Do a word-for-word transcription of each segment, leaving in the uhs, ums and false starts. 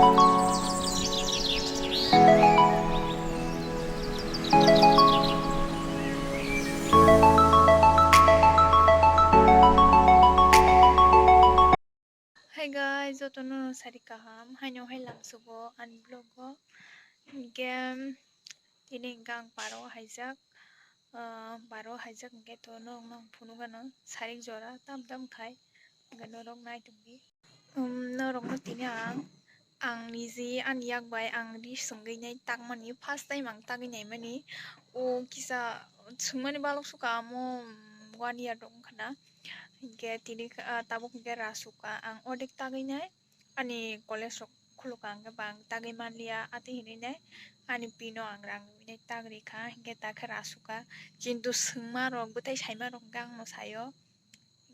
Hi guys, jotono sari kaham, haino hai lamsugo ani vlog o. Hinkhe tini hinkhe ang baro haijak, ah, baro haijak hinkhe to norok no ang phunukgano sarik jora tam tam khai, hinkhe norok naitongdi. Um, norokno tini ang, ang niji ani yak bai ang ri swngwi nai takmani, first time ang tagwi naimani. O kisa swngmani balok sukha amo, um, one year rok wngkha na. Hinkhe tini, ah, tabuk hinkhe rasukha ang odek tagwi nai. Ani college rok khulukha hinkhe ba ang tagwi manliya, atwi hinwi nai ani pino ang rang rwwi nai tagri kha, hinkhe takhe rasukha. Kintu swngma rok, bwthai saima rok hinkhe angno saio.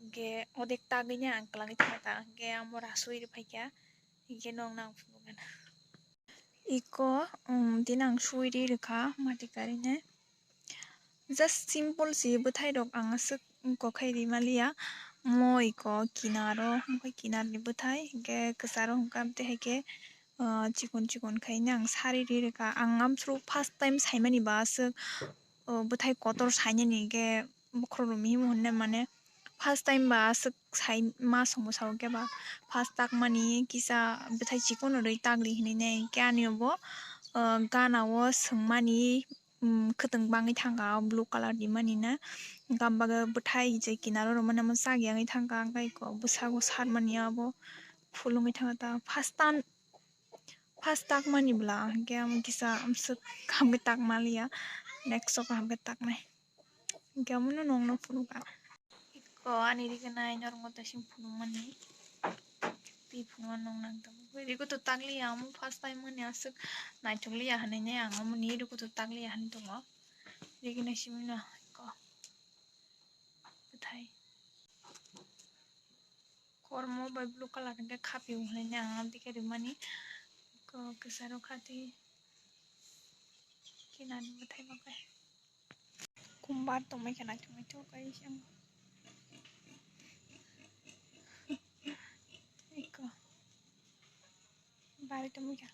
Hinkhe odek tagwini ang kwlangwi thangkha ta, hinkhe amo rasui rwphaikha, hinkhe nokno ang phunukgana. Iko, um, tini ang sui ri rwkha mati karinai. Just simple si bwthai rok ang aswk kokhai ri maliya. Mo iko kinaro, hwnkhe kinarni bwthai, hinkhe kwcharo hwnkhe amtwi hai khe, uh, chikon chikon khaina ang sari ri rwkha. Ang amswk first time saimani ba aswk, uh, bwthai kotor sainani hinkhe bokhorok rok mihimo hinwi mane first time ba aswk sai ma songbo sao khe ba first takmani kisa bwthai chikon rwi tagri hinwi nai hinkhe ani bo, uh, gana o swngmani, um, khwtwng bangwi thangkha o blue colour rimani na hinkhe ang bagwi bwthai je kinaro rwmani omo chak yangwi thangkha hinkhe eko bwskango sarmani abo phulungwi thangkha ta first time. First takmani bwla, hinkhe amo kisa amswk kaham khe takmaliya, next o kaham khe taknai. Hinkhe amono nokno phunukha. Iko ani rignai norokno tei simi phunukmani. Tei phunukma nok nang tongkha. Rigo to takliya, amo first time mani aswk naithokliya hinwi nai ang amoni rigo to takliya hinwi tongo. Rignai simi no iko. Bwthai. Kormo bai blue colour hinkhe khapio hinwi ang aboni khe rimani. Ko kwcharo khati kinani bwthai bagwi. Kumbar tongmai khe naithok naithok khe se. Eko. Bari tongmai khe.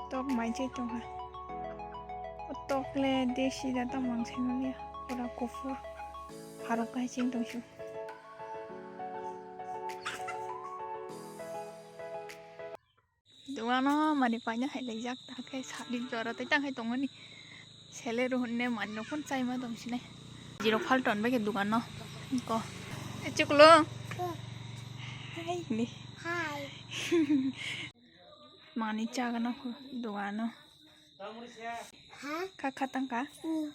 Tok mai chai tongkha. O tok le desi da tamo ang sai manliya. Pura kuphur. Pharok hai cheng tongsu. Dugano mani paina hai laijak, ta khe sari jora tei ta khai tongmani. Sele ro honne mani no phone chai ma tong sinai. Jiro phal ton bai khe dugano. Ko. E chuklo. Hai ni. Hai. Mani chagana ko dugano. Ha? Kha kha tangka? Hmm.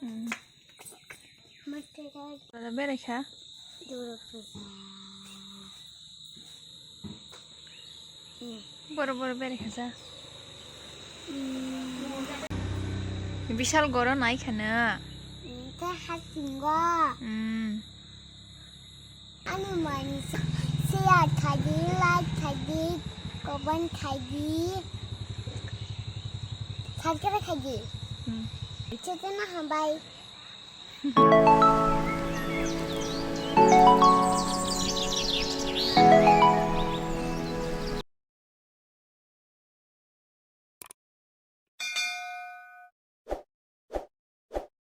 Hmm. Mate ka. Dada berekha? Duro pe. Hmm. Boro boro berekha sa. Hmm. Bishal goro nai khana. Hmm, ta hasingo. Hmm. Ani mani share khaidi, like khaidi, comment khaidi, subscribe khaidi. Hmm. Chete na hambai.